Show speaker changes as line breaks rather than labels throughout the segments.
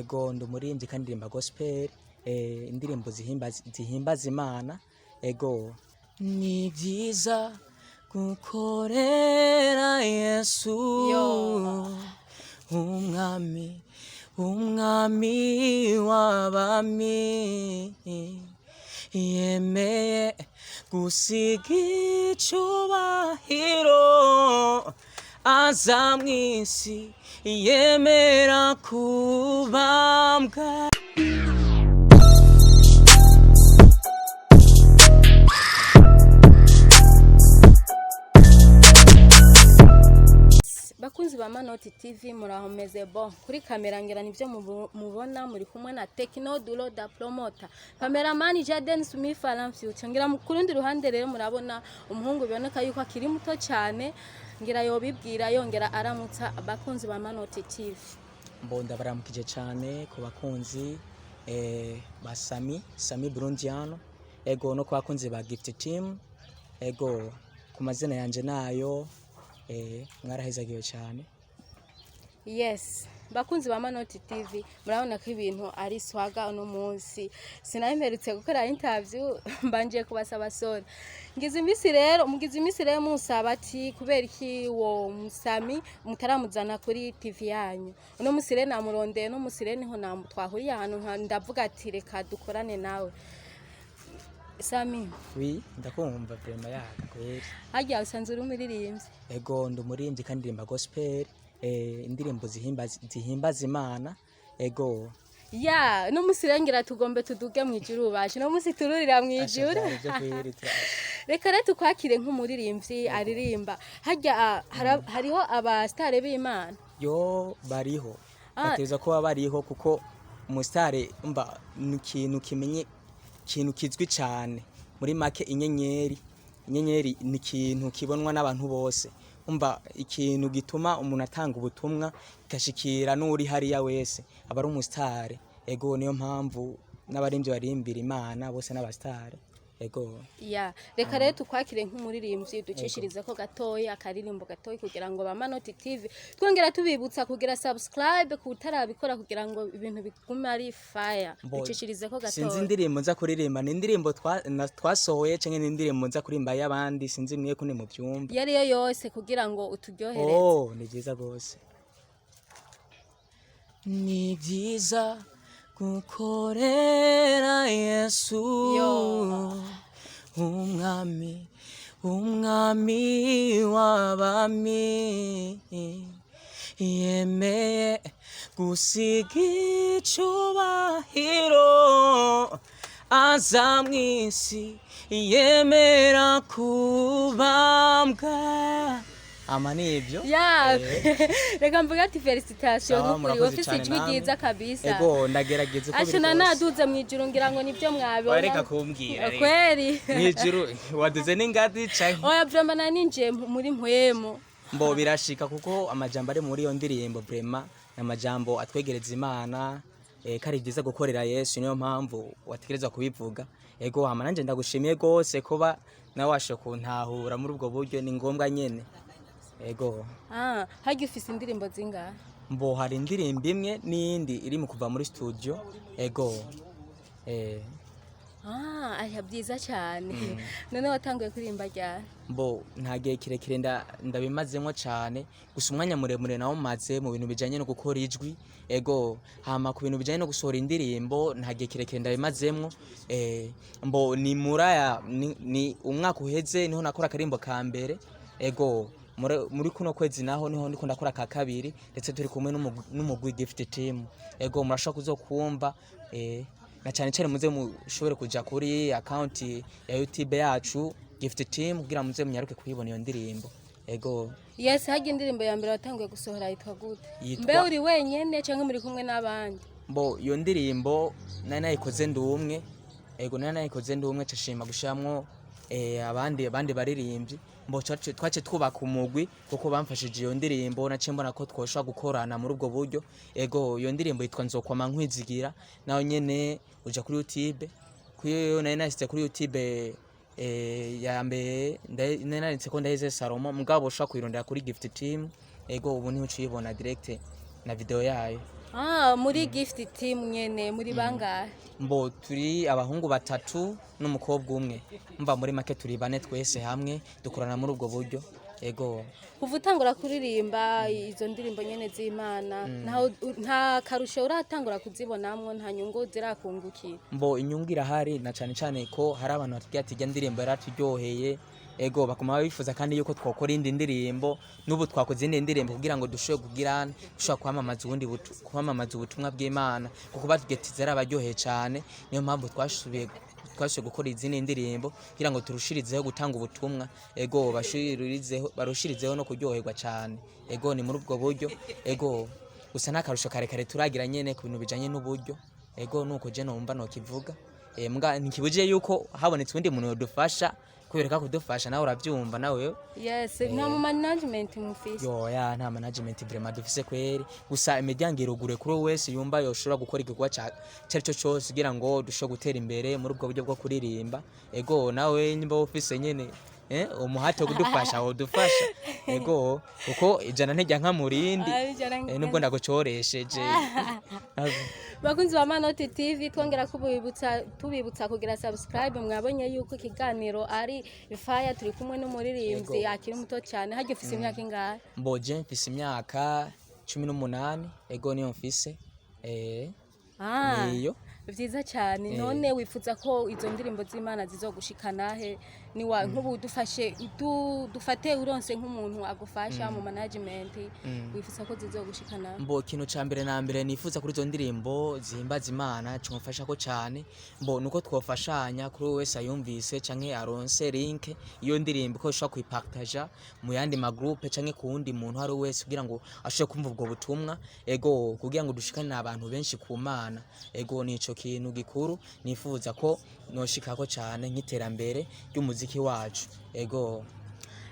Ego, ndi umuririmbyi kandi ndirimba gospel, indirimbo zihimbaza Imana. Ego, ni byiza gukorera Yesu.
Yo.
Umwami, umwami w'abami, yemeye gusiga icubahiro aza mw'isi, yemera kubambwa.
Bakunzi ba Manoti TV, muraho? Meze bon? Kuri kamera ngira nivyo mubona, muri kumwe na Tekno Dulo da Promoter, cameraman Jaden Smith Alan Future. Ngira ku rundi ruhande rero murabona umuhungu biboneka yuko akiri muto cyane. Ngira yobibwira, yongera aramutsa abakunzi ba Manoti TV.
Mbonda baramukije cyane ku bakunzi ba Sami Sami Burundiano, ego, no ku bakunzi ba Gift Team. Ego, ku mazina yanje nayo, mwarahezagiwe cyane.
Yes, bakunzi ba Manoti TV, murabona ko ibintu ari swaga. Uno munsi sinamperutse gukora interview, mbanje kubasaba sorry. Ngize iminsi rero, mugize iminsi rero musaba ati kubera iki wo Musami mutaramuzana kuri TV yanyu. Uno munsi rero namurondeye, uno munsi rero niho twahuriye ahantu ndavuga ati reka dukorane nawe, Sami.
Oui, ndakumva vraiment, yaga kweri.
Harya usanzwe uri umuririmbyi?
Ego, ndi umuririmbyi kandi ndirimba gospel, indirimbo zihimbaza Imana. Ego.
Ya, uno munsi rero ngira tugombe tuduge mu ijuru, baje uno munsi tururira mu
Asha,
ijuru.
vyari vyo kweri.
Reka rero tukwakire nk'umuririmbyi aririmba. Harya hariho abasitare b'Imana?
Yo, bariho.
Ah.
Bategerezwa kuba bariho, kuko umusitare mba ni ikintu kimenye, ikintu kizwi cyane. Muri make, inyenyeri ni ikintu kibonwa n'abantu bose. Umva, ikintu gituma umuntu atanga ubutumwa kigashikira n'uri hariya wese aba ari umusitare. Ego, niyo mpamvu n'abarimvyi baririmbira Imana bose n'abasitare. Ego.
Ya, reka rero tukwakire nk'umuririmbyi, ducishirize ko gatoya akaririmbo gatoya kugira ngo ba Manoti TV, twongera tubibutsa kugira subscribe kutarabikora kugira ngo ibintu bigume ari fire. Ducishirize ko
Sinzi
gatoya.
indirimbo nza kuririmba, ni indirimbo twasohoye canke ni indirimbo nza kuririmba y'abandi? Sinzi mwe kune mu vyumba.
Iyo ariyo yose kugira ngo uturyohereze.
Oh, ni byiza rwose. Ni byiza gukorera Yesu.
Yo.
Umwami, umwami w'abami, yemeye gusiga icubahiro aza mw'isi, yemera kubambwa. Ama nibyo.
Ya, reka mvuga ati félicitations.
Sawa,
Nk'ukuri
murakoze
ufise
cane
ijwi
namwe.
ryiza kabisa.
Ego, ndagerageza uko
Asha
biri
na
kose.
naduze mu ijuru, ngira ngo nibyo mwabona.
Wareka kumbwira rero.
Kweri.
Mwijuru waduze n'ingazi canke?
Oya, vraiment naninjiye muri mpwemu.
Mbo birashika, kuko amajambo ari muri iyo ndirimbo vraiment ni amajambo atwegereza Imana, ko ari byiza gukorera Yesu. Niyo mpamvu wategerezwa kubivuga. Ego, hama nanje ndagushimiye gose kuba nawe washoboye kuntahura muri ubwo buryo. Ni ngombwa nyene. Ego.
Ah, harya ufise indirimbo zingahe?
Mbo hari indirimbo imwe n'iyindi iri mu kuva muri studio. Ego.
Ah, aya byiza cyane. None watanguye kuririmba ryari?
Mbo nta gihe kirekire ndabimazemo cyane, gusa umwanya muremure nawo maze mu bintu bijanye no gukora ijwi. Ego, hama ku bintu bijanye no gusohora indirimbo nta gihe kirekire ndabimazemwo. Mbo ni muraya ni umwaka uheze niho nakora akarimbo ka mbere. Ego, muri kuno kwezi naho niho ndiko ndakora ka kabiri, ndetse turi kumwe n'umugwi Gift Team. Ego, murashobora kuzokumva, na cyane cyane muze mushobore kuja kuri account ya YouTube yacu Gift Team kugira muze munyaruke kuyibona iyo ndirimbo. Ego.
Yes, harya indirimbo ya mbere watanguye gusohora yitwa gute?
Yitwa
Mbe uri wenyene canke muri kumwe n'abandi?
Mbo iyo ndirimbo nari nayikoze ndi umwe. Ego, nari nayikoze ndi umwe, cashima gushiramwo abandi baririmbyi. Mbo twace twubaka umugwi kuko bamfashije iyo ndirimbo, naciye mbona ko twoshobora gukorana muri ubwo buryo. Ego, iyo ndirimbo yitwa Nzokwama Nkwizigira. Nayo nyene uja kuri YouTube, kuyo nari nashyize kuri YouTube, ya mbere nari nanditse ko Ndaheze Salomo, mugabo ushobora kuyirondera kuri Gift Team. Ego, ubu niho uciyibona direct na video yayo.
Ah, muri Gift Team nyene muri bangahe?
Mbo turi abahungu batatu n'umukobwa umwe, mva muri make turi bane twese hamwe dukorana muri ubwo buryo, ego.
Kuva utangura kuririmba izo ndirimbo nyene z'Imana, nta karusho uratangura kuzibonamwo? Nta nyungu zirakungukira?
Mbo inyungu irahari, na cane cane ko hari abantu batubwira ati irya ndirimbo yaraturyoheye, ego, bakuma bifuza kandi yuko twokora indi ndirimbo. N'ubu twakoze indi ndirimbo kugira ngo dushobore kugira dushobora kwamamaza ubutumwa bw'Imana, kuko batubwiye ati zarabaryoheye cane. Niyo mpamvu twasubiye gukora izindi ndirimbo kugira ngo turushirizeho gutanga ubutumwa, ego, barushirizeho no kuryoherwa cane, ego. Ni muri ubwo buryo, ego. Gusa nta karusho karekare turagira nyene ku bintu bijanye n'uburyo, ego. Nuko je numva nokivuga. Mbwa ntikibujije yuko habonetse uwundi muntu yodufasha, kubereka kudufasha nawe uravyumva nawe.
Yes, nta mu management mufise?
Yoya, nta management vraiment dufise kweri. Gusa imiryango irugure kuri wese yumva yoshobora gukora igikorwa cari cyo cose kugira ngo dushobore gutera imbere muri ubwo buryo bwo kuririmba, ego. Nawe nimba ufise nyene umuhate wo kudufasha, wodufasha, ego, kuko ijana ntijya nka murindi.
Ah, ijana
Nubwo ndagucoresheje.
Bakunzi ba Manoti TV, twongera kubibutsa, tubibutsa kugira subscribe. Mwabonye yuko ikiganiro ari fire, turi kumwe n'umuririmbyi akiri muto cyane. Harya ufise imyaka ingahe?
Mboje mfise imyaka 18, ego, niyo mfise.
Ah,
Niyo.
Vyiza cyane. None wifuza ko izo ndirimbo z'Imana zizogushikana he? Niwa nk'ubu dufashe dufate uronse nk'umuntu agufasha mu management, wifuza ko zizogushikana?
Mbo ikintu ca mbere na mbere nifuza kuri izo ndirimbo zihimbaza Imana comfasha ko cane, mbo nuko twofashanya kuri uwo wese ayumvise canke aronse link iyo ndirimbo, ko ishobora kuyipartaja mu yandi magroupe canke ku wundi muntu ari wese, kugira ngo ashobore kumva ubwo butumwa, ego, kugira ngo dushikane abantu benshi ku Mana, ego. Nico kintu gikuru nifuza ko noshikako cane nk'iterambere ry'umuziki wacu, ego.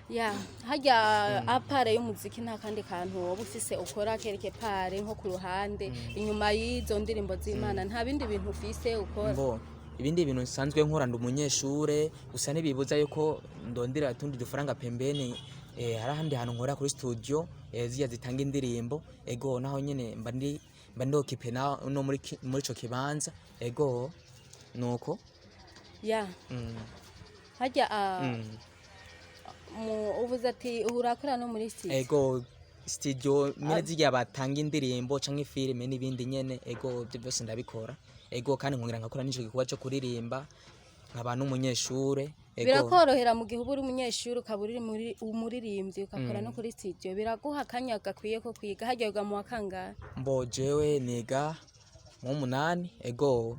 Ya, harya à part y'umuziki nta kandi kantu woba ufise ukora quelque part, nko ku ruhande, inyuma y'izo ndirimbo z'Imana nta bindi bintu ufise ukora?
Mbo ibindi bintu nsanzwe nkora, ndi umunyeshure, gusa ntibibuza yuko ndondera utundi dufaranga pembeni. Hari ahandi hantu nkora kuri studio, zirya zitanga indirimbo, ego. Naho nyene mba ndi occupé na no muri ico kibanza, ego, nuko.
Ya, harya mu uvuze ati urakora no muri studio?
Ego, studio nyene zirya batanga indirimbo canke filime n'ibindi nyene, ego, ibyo byose ndabikora, ego. Kandi nkongera nkakora n'ico gikorwa co kuririmba, nkaba n'umunyeshure, ego.
Birakorohera mu gihe uba uri umunyeshuri, ukaba uri muri umuririmbyi, ugakora no kuri studio, biraguha akanya gakwiye ko kwiga? Harya wiga mu wa kangahe?
Mbo jewe niga mu w'umunani, ego.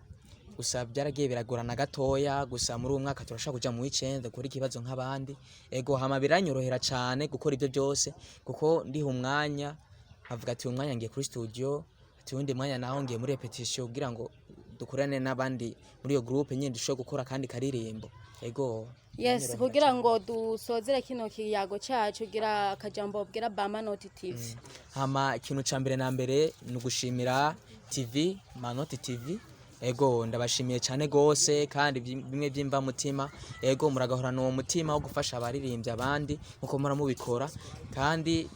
Gusa byaragiye biragorana gatoya, gusa muri uwo mwaka turashaka kuja mu w'icenda gukora ikibazo nk'abandi, ego. Hama biranyorohera cane gukora ibyo byose, kuko ndiha umwanya, nkavuga ati uyu mwanya ngiye kuri studio, ati uwundi mwanya naho ngiye muri répétition, kugira ngo dukorane n'abandi muri iyo groupe nyene, dushobore gukora kandi karirimbo, ego.
Yes.
Biranyorohera
Kugira
cane.
ngo dusozere kino kiyago cacu, gira akajambo bwira ba Manoti TV.
Hama ikintu ca mbere na mbere ni ugushimira TV Manoti TV, ego. Ndabashimiye cyane gose, kandi bimwe by'imvamutima, ego. Muragahorana uwo mutima wo gufasha abaririmbyi abandi nkuko mura mubikora, kandi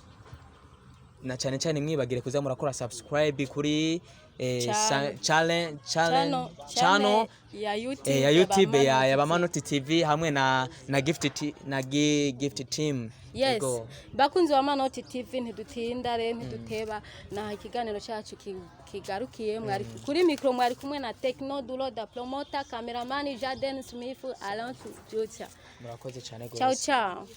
na cyane cyane mwibagire kuza murakora subscribe kuri
Channel.
channel channel channel
ya YouTube
ya YouTube ya
Manoti.
Manoti TV hamwe na Gift Team.
Yes.
Ego.
Bakunzi ba Manoti TV, ntidutinda re, ntiduteba, naha ikiganiro cyacu kigarukiye. Mwari kuri micro, mwari kumwe na Techno Dulo da Promoter, cameraman Jaden Smith, Alonso Jucha.
Murakoze cyane
Ciao.
gose.
Ciao.